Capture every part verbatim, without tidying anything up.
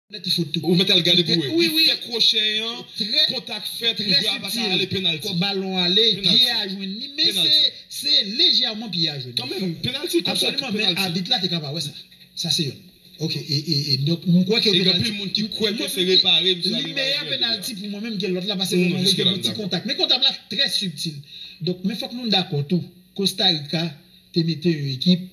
Nèt li fout tou. Ou mèt al gade pou wè. Wi, wi. Li fè kwochè an, kontak fèt, jwè a pa ka ale, penalti. Kò balon ale, pye a jwenn li, men se, se lejèman pye a jwenn li. Kanmenm, penalti, kontak, absoliman, men abit la te ka pa wè sa. Sa se youn. Ok, e, e, e, donk, m kwè ke e gen anpil moun ki kwè ke se repare, misye ale repare. Li meyè penalti pou mwen menm ke lòt la, paske mwen gen ti kontak. Men kontak la trè sibtil. Donk, men fòk nou dakò tou. Costa Rica te mete yon ekip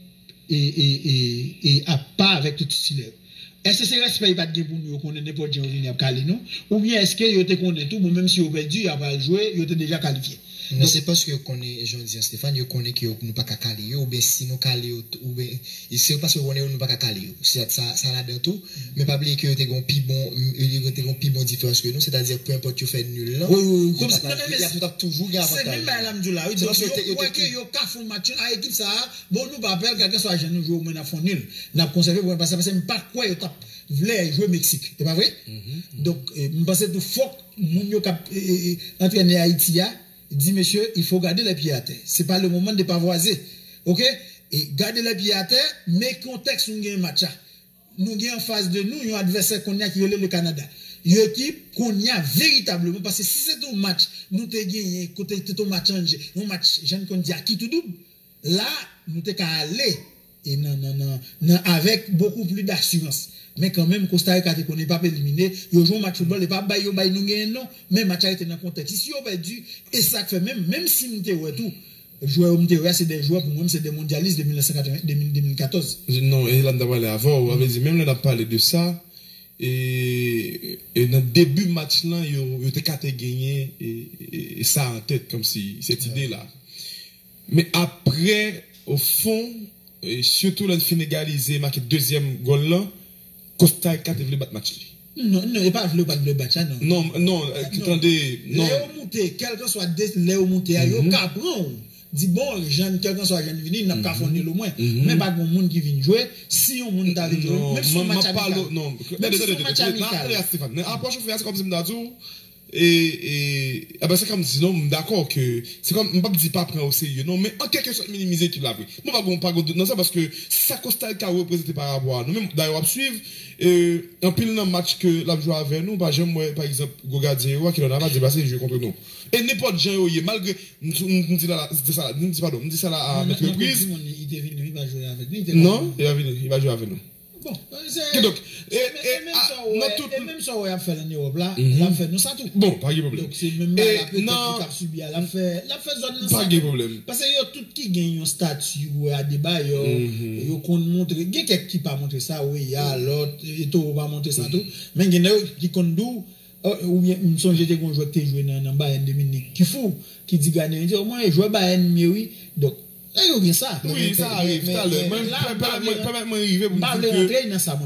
e, e, e, e apa avèk tout titilè yo. Èske se respè yo pa t gen pou nou, yo konnen nenpòt jan yo vini ap kale nou? Oubyen èske yo te konnen tou, bon, menm si yo pèdi, y ap al jwe, yo te deja kalifye? Non, se paske yo konnen, jan w di an, Stéphane, yo konnen ke yo, nou pa ka kale yo, oubyen si nou kale yo, oubyen, e se paske yo konnen yo, nou pa ka kale yo. Se sa, sa ladan tou, men pa bliye ke yo te gen yon pi bon, yo te gen yon pi bon diferans ke nou, sètadi, peu importe yo fè nil lan, wi, wi, wi, yo t ap, y ap, y ap toujou gen avantaj. Se menm bagay la m di w la, wi, donk yo kwè ke yo ka fè yon match nil a ekip sa a, bon, nou pa pè l, kèlkeswa jan nou jwe, omwen n ap fè yon nil. N ap konsève pwen paske, paske m pa kwè yo t ap vle jwe Meksik. E pa vre? Donk, e, m panse tou fòk moun yo k ap, e, e, e, antrène Ayiti a di, mesye, il faut garder les pieds à terre. C'est pas le moment de pavoiser. Ok? E gade les pieds à terre, men kontèks nou gen match la. Nou gen anfas de nou yon advèsè kounye a ki rele le Canada. Yon ekip kounye a veritableman, paske si se te yon match, nou te genyen, kote te yon match anje, yon match, jan n konn di, a kit ou doub, la, nou te ka ale e nan, nan, nan, nan, avec beaucoup plus d'assurance. Men kanmenm, Costa Rica te konnen pa p elimine. Yo jwe yon match foutbòl, e pa bay yo bay nou genyen, non. Men match la rete nan kontèks. Si yo pèdi, e sa k fè menm, menm si m te wè tou, jwè yo m te wè a, se de jwè, pou mwen, se de mondyalis de mil nèf san katreven, de mil, de mil katòz. Non, e la m ta prale avè w, sa vle di, menm lè n ap pale de sa, e, e nan debi match lan, yo, yo te ka te genyen, e, e, e sa an tèt, kòmsi, sèt ide la. Men apre, o fon, e sitou lè n fin egalize, make dezyèm gòl lan, Costa Rica te vle bat match li. Non, non, e pa vle ou pa t vle bat sa, non. Non, non, e, tande, non. Lè yo moute, kèlkeswa de, lè yo moute a, yo ka pran w. Di, bon, jan, kèlkeswa jan n vini, n ap ka fè yon nil omwen. Men pa gen moun ki vin jwe. Si yon moun ta vin jwe, menm si yon match amikal. Non, menm si se yon match amikal. Tande, tande, tande, tande, Stéphane, nan apwòch ou fè a, se kòmsi m ta di w, e, e, e ben, se kòm di, non, m dakò ke, se kòm, m p ap di pa pran o serye, non, men an kèlkesòt minimize ekip la vre. Mwen pa gon, pa gon dout nan sa, paske sa Costa Rica reprezante pa rapò a nou menm, dayè w ap swiv, e, anpil nan match ke l ap jwe avè nou, pa janm wè, pa egzanp, gwo gadyen yo a, ki lè n ava deplase jwe kont nou. E nenpòt jan yo ye, malgre, m, m, m di la, m di sa, m di, padon, m di sa la a mèt repriz. Non, li pa vini, li pa jwe avè nou. Bon, se, kidonk, e, e, e menm sa w wè, e menm sa w wè y ap fè l ann Ewòp la, l ap fè nou sa tou. Bon, pa gen pwoblèm. Donk, se menm bagay la petèt li t ap sibi a, l ap fè, l ap fè zòn nan sa tou. Pa gen pwoblèm. Paske yo tout ki gen yon estati, ou wè, Adebayor, yo konn montre, gen kèk ki pa montre sa, Weah, lòt, Eto'o pa montre sa tou. Men gen nèg ki konn di w, oubyen, m sonje te gen yon jwè ki te jwe nan, nan Bayern de Munich, ki fou, ki di gadyen, li di, omwen, jwè Bayern m ye, wi. Donk, nèg yo gen sa. Wi, sa arive talè. Men, men, pèmèt mwen, pèmèt mwen rive pou m di ke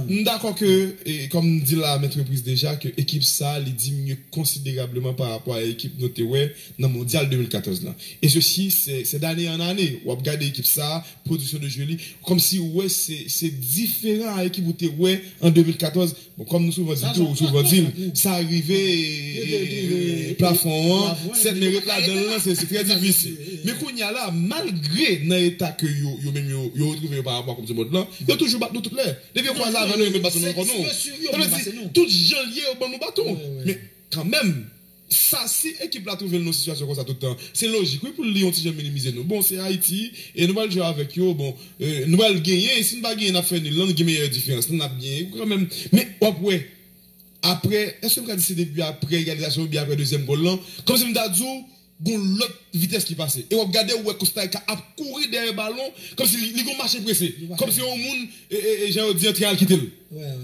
m dakò ke, e, kòm m di la a mèt repriz deja, ke ekip sa a, li diminye konsiderableman pa rapò a ekip nou te wè nan Mondyal de mil katòz lan. E sesi, se, se dane an ane, w ap gade ekip sa a, pwodiksyon de jwe li, kòmsi ou wè se, se diferan a ekip ou te wè an de mil katòz. Bon, kòm nou souvan di tou, ou souvan di l, sa rive, e, e, plafon an, sèt men ret ladan l lan, se, se trè difisil. Men kounye a la, malgre nan eta ke yo, yo menm yo, yo retwouve yo pa rapò a Koup di Mond lan, yo toujou bat nou tout lè. Depi yo kwaze avè nou, yo mèt bat nou nan kò nou. Sa vle di, tout jan l ye, yo ban nou baton. Men kanmenm, sa, si ekip la twouve l nan sitiyasyon konsa tout tan, se lojik, wi, pou li yon ti jan minimize nou. Bon, se Ayiti, e nou pral jwe avèk yo, bon, e, nou pral genyen, e si n pa genyen, n ap fè nil lan, nou gen meyè diferans, n ap genyen kanmenm. Men, w ap wè, apre, èske m ka di se depi apre egalizasyon oubyen apre dezyèm gòl lan? Kòmsi m ta di w, gon lòt vitès ki pase. E w ap gade, w wè Costa Rica ap kouri dèyè balon, kòmsi li, li gon mache prese. Kòmsi yon moun, e, e, e, jan yo di an, te al kite l.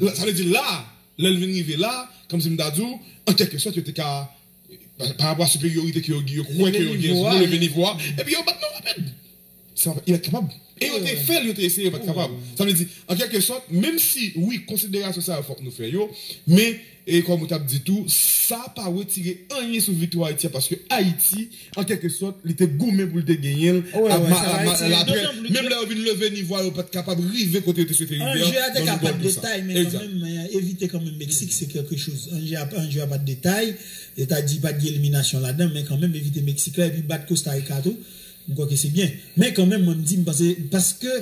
Sa vle di la, lè l vin rive la, kòmsi m ta di w, an kèlkesòt, yo te ka, pa, pa rapò a siperyorite ke yo, yo kwè ke yo gen, yo leve nivo a, epi yo bat nou rapid. Sa, yo pa t kapab. E yo te fè l, yo te eseye, yo pa t kapab. Sa vle di, an kèlkesòt, menm si, wi, konsiderasyon sa yo fòk nou fè yo, men, e kòm ou t ap di tou, sa pa retire anyen sou viktwa Ayiti a, paske Ayiti, an kèlkesòt, li te goumen pou l te genyen l, ap ma-, ap ma-, l apre, menm lè yo vin leve nivo a, yo pa t kapab rive kote yo te swete rive an, anje a te ka pa t detay, men kanmenm, men evite kanmenm Meksik, se kèlkechoz. Anje a, anje a pa t detay, sètadi pa t gen eliminasyon ladan, men kanmenm evite Meksik la, epi bat Costa Rica tou. M kwè ke se byen. Men kanmenm, mwen, m di, m panse, paske,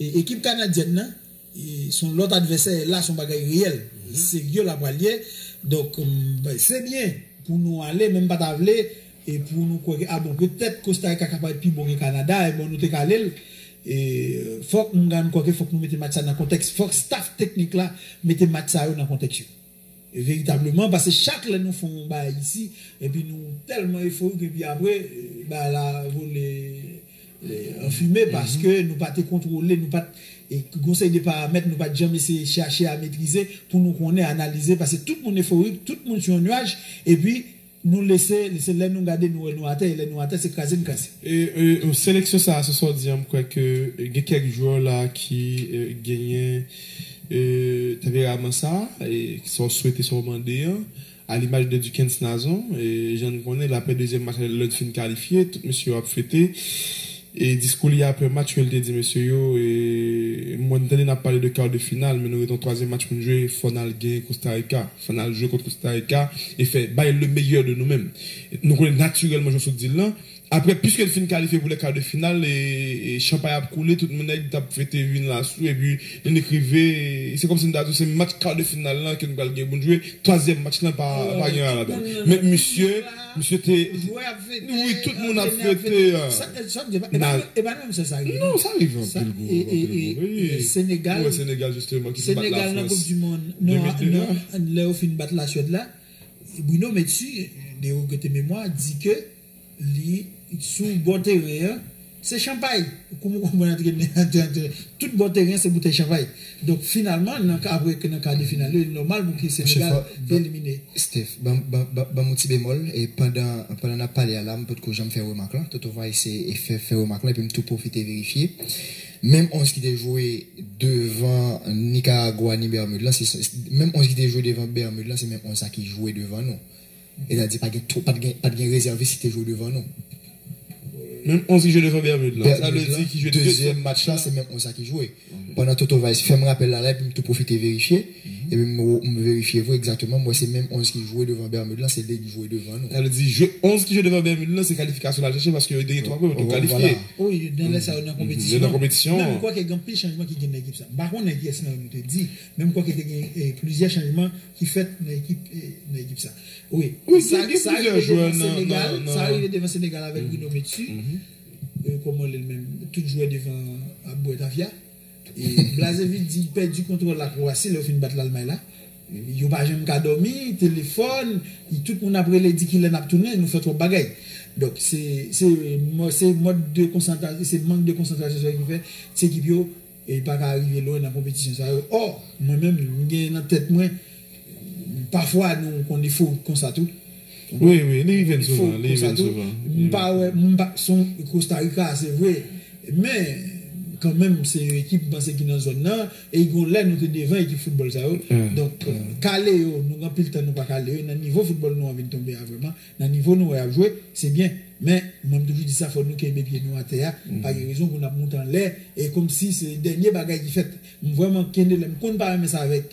e, ekip kanadyèn nan, e, se yon lòt advèsè, la se yon bagay reyèl, serye l ap pral ye. Donk, m, se byen pou nou ale, men m pa ta vle, e pou nou kwè ke, a bon, petèt Kosta Rika ka parèt pi bon ke Kanada, e bon, nou te ka ale l. E fòk m, m kwè ke fòk nou mete match sa nan kontèks, fòk staff teknik la mete match sa yo nan kontèks yo. E veritableman, paske chak lè nou fè yon bagay isi, epi nou tèlman eforik, epi apre, e, bagay la vole, e, an fimen, paske nou pa te kontwole, nou pa t, e, gon seri de paramèt, nou pa t janm eseye chache a metrize pou nou konnen, analize, paske tout moun eforik, tout moun sou yon nuaj, epi nou lese, lese lè nou gade, nou wè nou atè, e lè nou atè, se kraze n kraze. E, e, seleksyon sa a, se sa w di an, m kwè ke, e, gen kèk jwè la ki, e, genyen, e, tanperaman sa a, e sa w swete, sa w mande an, a limaj de Duckens Nazon, e jan n konnen, l apre dezyèm match la, lè l fin kalifye, tout mesye yo ap fete. E diskou li apre match yo, l te di mesye yo, e mwen, m tande n ap pale de quart de finale, men nou ret yon twazyèm match pou n jwe, fò n al gen Costa Rica, fò n al jwe kont Costa Rica, e fè, bay le meilleur de nou menm. Nou konnen natirèlman, jan w sot di l lan, apre, piske n fin kalifye pou lè quart de finale, e, e chanpay ap koule, tout moun nèg t ap fete vin la sou, epi lè n rive, se kòmsi n ta di w se match quart de finale lan ke n pral gen pou n jwe, twazyèm match lan pa, pa gen anyen ladan. Men misye, misye te, wi, tout moun ap fete. Sa, sa, e pa, e pa, e pa menm sèl sa rive, non, sa rive anpil gwo, anpil gwo, wi. Senegal, Senegal, jisteman, ki fin bat Lafrans de mil de an. Lè yo fin bat Laswèd la, Bruno Metsu, de regrete memwa, di ke li sou bò teren an, se chanpay. Kòman w konprann antre, antre, antre, tout bò teren an se boutèy chanpay. Donk, finalman, nan ka, apre ke nan ka de final yo, li nòmal pou ke Senegal te elimine. Steph, ban, ban, ban, ban m yon ti bemòl, e pandan, pandan n ap pale a la, m potko janm fè remak lan. Toto va eseye e fè, fè remak lan, epi m tou pwofite verifye. Menm onz ki te jwe devan Nicaragua ni Bermude lan, se, se, menm onz ki te jwe devan Bermude lan, se menm onz sa ki jwe devan nou. Etadi, pa gen, pa t gen, pa t gen rezèvis ki te jwe devan nou. Menm onz ki jwe devan Bermud lan. Sa vle di ki jwe dezyèm match la, se menm onz sa ki jwe. Pandan Toto Vice fè m rapèl la, la, epi m tou pwofite verifye. Epi m, m verifye vre, egzakteman, m wè se menm onz ki jwe devan Bermud lan, se li ki jwe devan nou. Sa vle di, jwe, onz ki jwe devan Bermud lan, se kalifikasyon l al chèche, paske yo te gen twa pwen pou tou kalifye. Wi, nan lè sa yo nan konpetisyon. Yo nan konpetisyon. Men m kwè ke gen anpil chanjman ki gen nan ekip sa. M pa konnen kiyès nan yo nou te di, men m kwè ke te gen, eh, plizyè chanjman ki fèt nan ekip, eh, nan ekip sa. Wi, sa, sa rive devan Senegal, sa rive devan Senegal avèk Bruno Metsu. Eh, kòman li menm, tout jwè devan ap bwè tafya. E Blazevic di pèdi kontwòl la Kwowasi lè yo fin bat Lalmay la. Yo pa janm ka dòmi, telefòn, tout moun ap rele di kilè n ap tounen, nou fè twòp bagay. Donk, se, se, se mòd de konsantrasyon, se mank de konsantrasyon sa ki fè ti ekip yo e pa ka rive lwen nan konpetisyon sa yo. Ò, mwen menm, m gen nan tèt mwen, pafwa nou konn eforik konsa tou. Wi, wi, li rive n souvan, li rive n souvan. M pa wè, m pa, se yon Costa Rica, se vre. Men, kanmenm, se yon ekip, m panse, ki nan zòn nan, e gen yon lè nou te devan ekip foutbòl sa yo. Donk, kale yo, nou gen anpil tan nou pa kale yo. Nan nivo foutbòl nou an vin tonbe a vrèman. Nan nivo nou wè y ap jwe, se byen. Men, mwen, m toujou di sa, fò nou kenbe pye nou atè a. Pa gen rezon pou n ap moute anlè, e kòmsi se dènye bagay ki fèt. M vrèman kenbe lè m konn pa renmen sa avèk,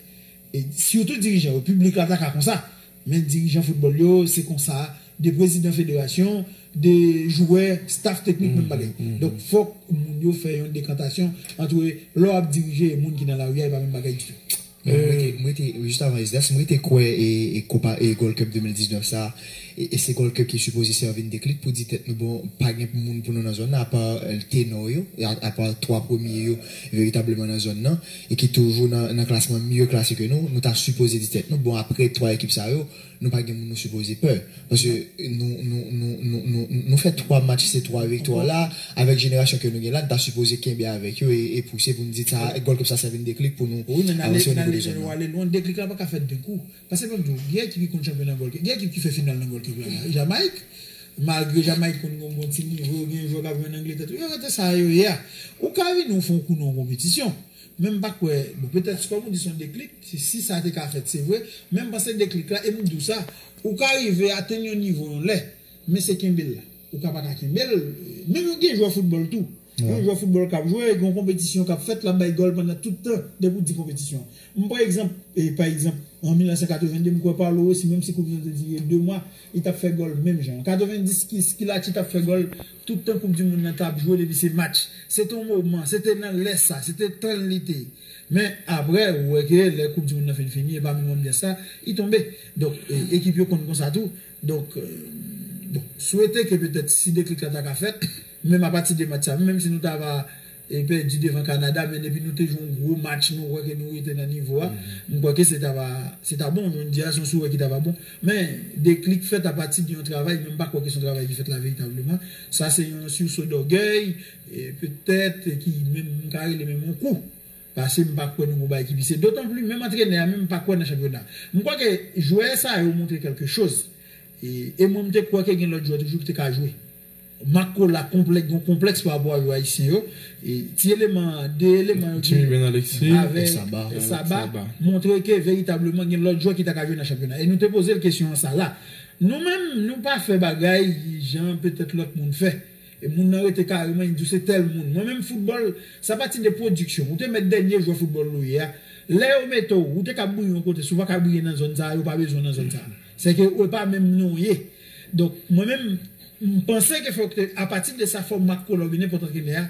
e sitou dirijan yo. Piblik la ta ka konsa, men dirijan foutbòl yo, se konsa, de prezidan federasyon, de jwè, staff teknik, menm bagay. Donk, fòk moun yo fè yon dekantasyon ant lè w ap dirije e moun ki nan lari a, e pa menm bagay ditou. Mwen, mwen te, mwen te, jis avan Esdras, mwen te kwè e, e, kopa, e Gold Cup de mil diznèf sa, e, e se Gold Cup ki sipoze sèvi n deklik pou di tèt nou, bon, pa gen moun pou nou nan zòn nan, apa, e, tenò yo, e a, apa twa premye yo veritableman nan zòn nan, e ki toujou nan, nan klasman mye klase ke nou, nou ta sipoze di tèt nou, bon, apre twa ekip sa yo, nou pa gen moun nou sipoze pè. Paske nou, nou, nou, nou, nou, nou fè twa match, se twa viktwa la, avèk jenerasyon ke nou gen la, nou ta sipoze kenbe avèk yo e, e pouse pou nou di sa, Gold Cup sa sèvi n deklik pou nou avanse o nivo de zòn nan. Wi, men n ale, n ale, n ale lwen, deklik la pa ka fèt de kou. Paske ban m di w, gen ekip ki konn chanpyon nan Gold Cup, gen ekip ki fè final nan Gold Cup la. Jamayik, malgre Jamayik konn gen yon bon ti nivo, gen jwè k ap jwe nan Angletè, tou, yo rete sa yo ye a. Ou ka vini, ou fè yon kou nan yon konpetisyon. Men m pa kwè, bon, petèt, kòm ou di, se yon deklik, si, si sa te ka fèt, se vre, men m panse deklik la, e m di w sa, ou ka rive atenn yon nivo yon lè, men se kenbe l la. Ou ka pa ka kenbe l, menm gen jwè foutbòl tou. Gen jwè foutbòl k ap jwe, gen yon konpetisyon k ap fèt, l ap bay gòl pandan tout tan, depi w di konpetisyon. M pran egzanp, e, pa egzanp, an mil nèf san katrevenndi, m kwè Paulo Rossi, menm si koup di mond te dire de mwa, li t ap fè gòl menm jan. An katrevendi, Ski-, Squillaci t ap fè gòl tout tan koup di mond nan t ap jwe depi se match. Se te yon moman, se te nan lè sa, se te tan li te. Men apre, ou wè ke lè Koup di Mond nan fin fini, e pa menm anbyans sa, li tonbe. Donk, e, ekip yo konn konsa tou. Donk, e, bon, swete ke petèt si deklik la ta ka fèt, menm apati de match sa, menm si nou ta va, e, pèdi devan Kanada, men depi nou te jwe yon gwo match, nou wè ke nou rete nan nivo a, m kwè ke se ta va, se ta bon, jodi a, se yon souwè ki ta va bon. Men, deklik fèt apati de yon travay, men m pa kwè ke se yon travay ki fèt la veritableman. Sa se yon sursaut d'orgueil, e, petèt, ki menm, m ka rele menm yon kou. Paske m pa kwè nou gon bagay ki pi serye. Dotan pli, menm antrenè a menm pa kwè nan chanpyona. M kwè ke jwè sa yo montre kèlke choz. E, e mwen, m te kwè ke gen lòt jwè toujou ki te ka jwe. Makola konplèks, gon konplèks pa rapò a jwè ayisyen yo. E ti eleman, de eleman yo ki Jimmy Ben Alexis avèk Saba. Saba montre ke veritableman gen lòt jwè ki ta ka jwe nan chanpyona. E nou te poze l kesyon an sa la. Nou menm, nou pa fè bagay jan petèt lòt moun fè. E moun nan rete kareman, li di w se tèl moun. Mwen menm, foutbòl, sa pati de pwodiksyon. Ou te mèt dènye jwè foutbòl ou ye a. Lè yo mete w, ou te ka briye yon kote, si w pa ka briye nan zòn sa a, yo pa bezwen w nan zòn sa a. Se ke ou pa menm non w ye. Donk, mwen menm, m panse ke fòk te, apati de sa, fò Marc Colomb, nenpòt antrenè a,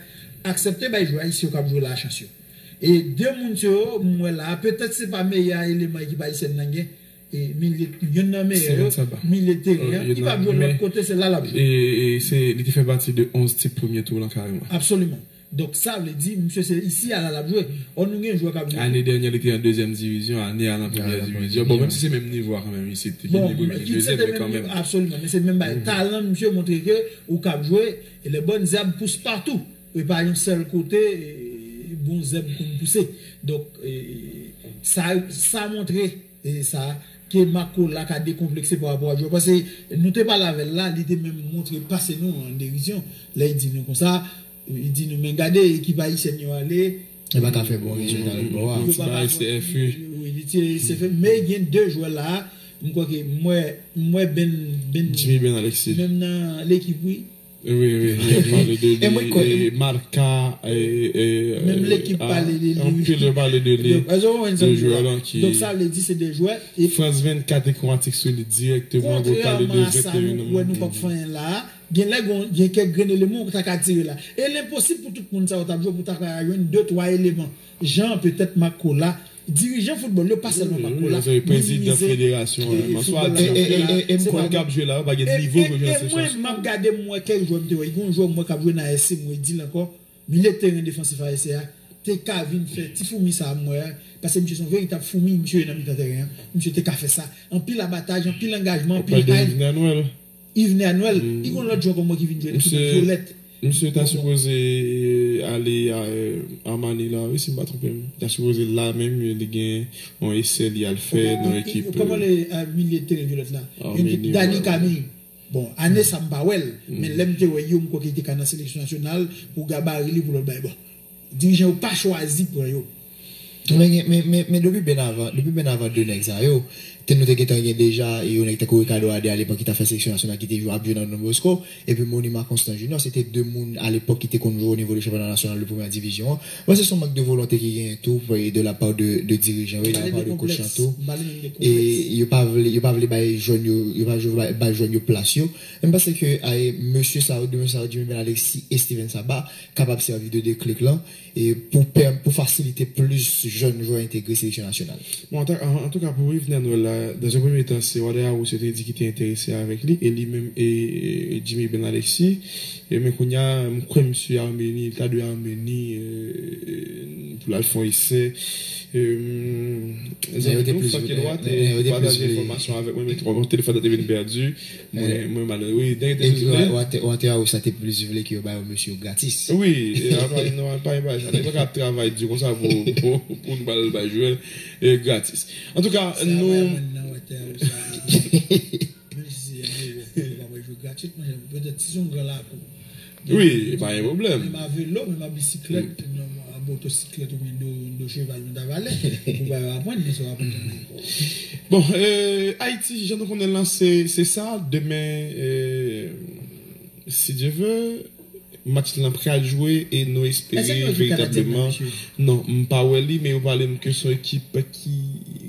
aksepte bay jwè ayisyen yo k ap jwe la a chans yo. E de moun sa yo, m wè la a, petèt se pa meyè eleman ekip ayisyèn nan gen, e, milye, youn nan meyè yo, milye teren an, ki p ap jwe lòt kote, se la l ap jwe. E, e se, li te fè pati de onz tip premye tou lan kareman. Absoliman. Donk, sa vle di, misye se isi a la l ap jwe. Ò, nou gen jwè k ap jwe. Ane dènyè, li te an dezyèm divizyon, ane a lan premyè divizyon. Bon, menm si se menm nivo a kanmenm, isit, ki ni premye, ni dezyèm, men kanmenm. Absoliman, men se menm bagay. Talan misye montre ke ou k ap jwe, e les bonnes herbes poussent partout. E pa yon sèl kote, e, bon zèb konn pouse. Donk, e, sa, sa montre, e, sa, ke Marc Colomb ka dekonplekse pa rapò a jwè. Paske nou te pale avè l la, li te menm montre pase nou an derizyon. Lè li di nou konsa, li di nou, men gade ekip ayisyèn yo ale. Yo pa ka fè bon rezilta lòt bò a. Yo pa ka fè, wi, li tire C F U, men gen de jwè la, m kwè ke m wè, m wè Ben, Ben, Jimmy Ben Alexis. Menm nan lekip, wi. Wi, wi, wi, pale de li, e Marca, e, e, menm lekip pale de li, wi. Anpil yo pale de li. Donk, jwè la ki, donk, sa vle di se de jwè, e Frans vennkat ekri yon atik sou li dirèkteman pou pale de venteyen moun. Kontrèman a sa nou wè nou p ap fè anyen la a, gen lè gen, gen kèk grenn eleman ou ta ka tire la. E l enposib pou tout moun sa yo t ap jwe pou ta ka jwenn de, twa eleman. Jan petèt Marc Colomb, dirijan foutbòl yo, pa sèlman Marc Colomb, minimize, e, foutbòl la. E, e, e, e, e m kwè k ap jwe la, yo pa gen nivo pou jwe nan seleksyon. E mwen, m ap gade, m wè kèk jwè m te wè. Gen yon jwè m wè k ap jwe nan A S C, m redi l ankò. Milye teren defansif A S C a te ka vin fè ti foumi sa a m wè a, paske misye se yon veritab foumi, misye ye nan mitan teren an. Misye te ka fè sa. Anpil abataj, anpil angajman, anpil hayn. Yvner Noël. Li gon lòt jwè kòm mwen ki vin jwe, ki nan vyolèt. Misye ta sipoze ale a, e, Armani la, wi, si m pa twonpe m. Li ta sipoze la menm, li gen yon esè li al fè nan ekip, kòman, e, le, e, milye teren vyolèt la? Dani Camille. Bon, ane sa m pa wè l, men lè m te wè yo, m kwè ke li te ka nan seleksyon nasyonal pou gabari li, pou lòt bagay. Bon, dirijan yo pa chwazi pran yo. Men, men, men, men depi byen avan, depi byen avan de nèg sa yo, te nou te gentan gen deja yon nèg tankou Ricardo Adé alepòk ki t ap fè seleksyon nasyonal ki te jwe, ap jwe nan Don Bosco, epi Moniman Constant Junior, se te de moun alepòk ki te konn jwe o nivo de chanpyona nasyonal de premyè divizyon an. Mwen se yon mank de volonte ki genyen tou, e de la pa de, de dirijan yo, e de la pa de coach lan tou. E yo pa vle, yo pa vle bay jèn yo, yo pa vle bay, bay jèn yo plas yo. Men m panse ke, e, mesye sa yo, de mesye sa yo, Jimmy Ben Alexis e Steven Saba, kapab sèvi de deklik lan, e pou pèm-, pou fasilite plis jèn jwè entegre seleksyon nasyonal. Bon, antouka, pou Yvner Noël la, dans un premier temps, se Wander House yo te di ki te enterese avèk li, e li menm e, e Jimmy Ben Alexis. E men kounye a, m kwè misye Armeni, li ta dwe Armeni, e, pou l al fè yon esè. E, zanmi nou, Frank Edouard, te pataje enfòmasyon avèk mwen, men telefòn nan te vin pèdi. Mwen, mwen malere. Wi, dènye te vle. Epi Wander House te plis vle ke yo ba yo mesye yo gratis. Wi, e, apa, non, pa, pa, sa te pa ka travay di konsa pou, pou, pou nou ba l bay jwè, e, gratis. Antouka, nou. Menm si se yon ewo, yo pa bay jwe gratis, men petèt si se yon gran lakou. Wi, e pa gen pwoblèm. Menm a velo, menm a bisiklèt, menm a motosiklèt oubyen do, do cheval nou ta vale, pou bay yo aprann, men se yo aprann jan. Bon, e, Ayiti, jan nou konnen l lan, se, se sa. Demen, e, si Dye ve, match lan pral jwe e nou espere veritableman. Non, m pa wè li, men yo pale m ke se yon ekip ki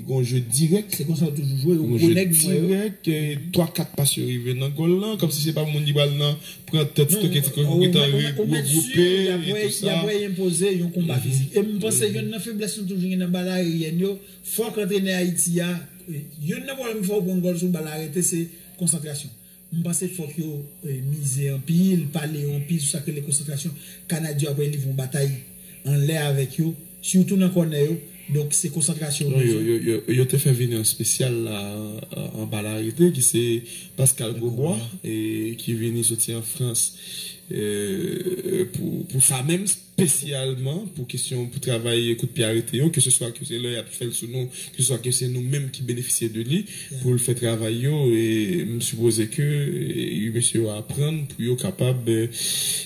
Gon jeu dirèk. Se konsa yo toujou jwe, yo gwo nèg, mwen yo. Gon jeu dirèk, twa kat pas yo rive nan gòl lan, kòmsi se pa moun ki pral nan pran tèt, non, stoke ti kòk, ou gentan regwoupe e tou sa. Y ap wè y enpoze yon konba fizik. E m panse yonn nan feblès nou toujou gen nan bal aeryèn yo, fòk antrenè Ayiti a, yonn nan pwoblèm fè w pran gòl sou bal arete, se konsantrasyon. M panse fòk yo, eh, mize anpil, pale yo anpil sou sa k rele konsantrasyon. Kanadyen yo ap livre yon batay anlè avèk yo, sitou nan kònè yo. Donk, se konsantrasyon yo bezwen. Yo, yo, yo, yo te fè vini yon espesyal la, an, an bal arete, ki se Pascal Grosbois, e ki vini soti an Frans, eh, pou, pou sa menm, espesyalman pou kesyon, pou travay kout pye arete yo, ke se swa ke se lè y ap fè l sou nou, ke se swa ke se nou menm ki benefisye de li pou l fè travay yo, e m sipoze ke, e, mesye yo aprann pou yo kapab, e,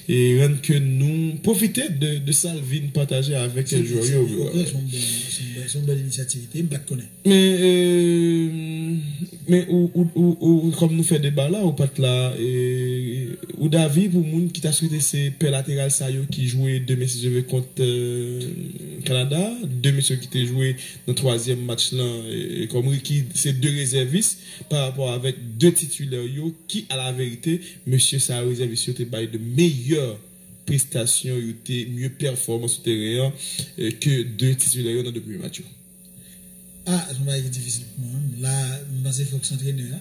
e rann ke nou pwofite de, de sa l vin pataje avèk jwè yo. Se vre, se yon bèl, se yon bèl, se yon bèl inisyativ, m pa t konnen. Men, e, men ou, ou, ou, ou, kòm nou fè deba la, ou pa t la, e, ou davi pou moun ki ta swete se pè lateral sa yo ki jwe demen, si Dye vle, kont, e, Kanada, de mesye ki te jwe nan twazyèm match lan, e, kòm Ricky, se de rezèvis pa rapò avèk de titilè yo ki, alaverite, mesye sa yo, rezèvis yo te bay de meyè prestasyon, yo te mye pèfòman sou teren an, e, ke de titilè yo nan de premye match yo. Ah, se yon bagay ki difisil pou mwen menm. La, m panse fòk se antrenè a.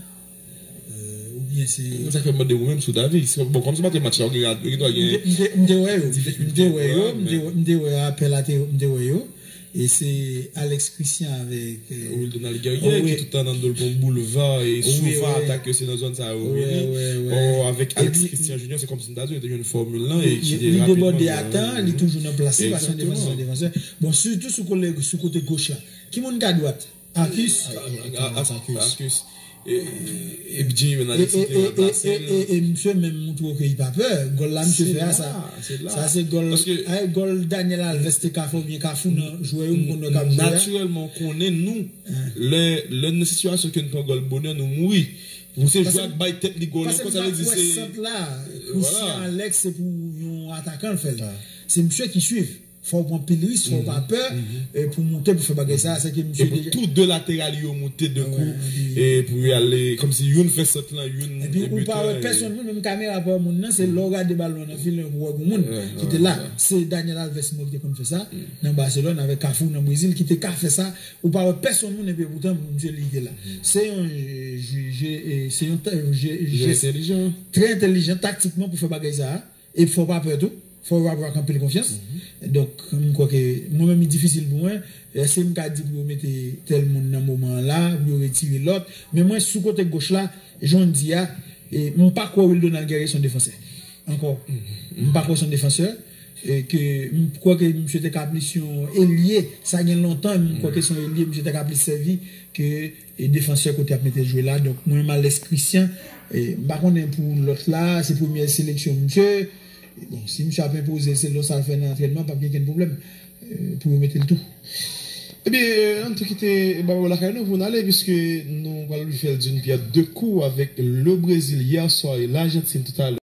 Euh, oubyen se... Sa fè m mande ou menm sou David. Bon, kòm se pa te match la, ou gen, ou gen dwa gen... M te, m te, m te wè yo, m te, m te wè yo, m te, m te wè apèl a te, m te wè yo. E se Alex Christian avèk, euh, Wildonald Guerrier ki tout tan nan do l pran boulva e souvan atak yo se nan zòn sa yo vini. Or, avèk Alex Christian Junior, se kòmsi m ta di w, yo te jwenn fòmil lan e ki te rapidman. Li debòde a tan, li toujou nan plas li, paske se yon defansè, se yon defansè. Bon, sitou sou kote, sou kote goch la. Ki moun ka dwat? Arcus? Arcus. E, e, e Jimmy Bernard te ranplase l. E, e, e, e, e misye menm montre w ke li pa pè. Gòl la misye fè a, sa, sa se gòl, ay, gòl Daniel Alves te ka fè oubyen Kafou nan jwè yo m konn wè k ap jwe a. Natirèlman, ou konnen nou, lè, lè n nan sitiyasyon ke n pran gòl bonè, nou mouri. Pou se jwè a k bay tèt li gòl ankò, sa vle di se... Paske m pa t wè sant la, Christian Alex, se pou yon atakan l fè l. Se misye ki swiv. Fò w pran pil risk, fò w pa pè, e, pou moute, pou fè bagay sa, se ke misye deja... Epi tou de lateral yo moute de kou, e, pou y ale, kòmsi youn fè sant lan, youn bute. Epi ou pa wè pèsonn moun, menm kamera pa wè moun nan, se lè w gade balon nan filen pou w wè gon moun ki te la. Se Daniel Alves mwen ki te konn fè sa, nan Barcelone, avèk Kafou, nan Brezil, ki te ka fè sa. Ou pa wè pèsonn moun, epi poutan, misye li te la. Se yon je, je, e, se yon ta-, je, jès trè entèlijan taktikman pou fè bagay sa a. E fò w pa pè tou. Fò w ap ak anpil konfyans. Donk, m kwè ke mwen menm, li difisil pou mwen. Èske m ka di pou yo mete tèl moun nan moman an la, pou yo retire lòt? Men mwen, sou kote goch la, jan w di a, e, m pa kwè Wildonald Guerrier se yon defansè. Ankò. M pa kwè se yon defansè. E ke m kwè ke misye te ka plis yon elye. Sa gen lontan, m kwè ke se yon elye, misye te ka plis sèvi ke e defansè kote y ap mete l jwe la. Donk, mwen, m alèz Christian. E, m pa konnen pou lòt la, se premyè seleksyon misye. E, bon, si misye ap enpoze l selon sa l fè nan antrènman, p ap gen kenn pwoblèm, e, pou yo mete l tou. Ebyen, e, ann tou kite baba yo lakay nou pou n ale, piske nou pral fè l d'une pierre deux coups avec le Brésil hier soir et l'Argentine tout à l'heure.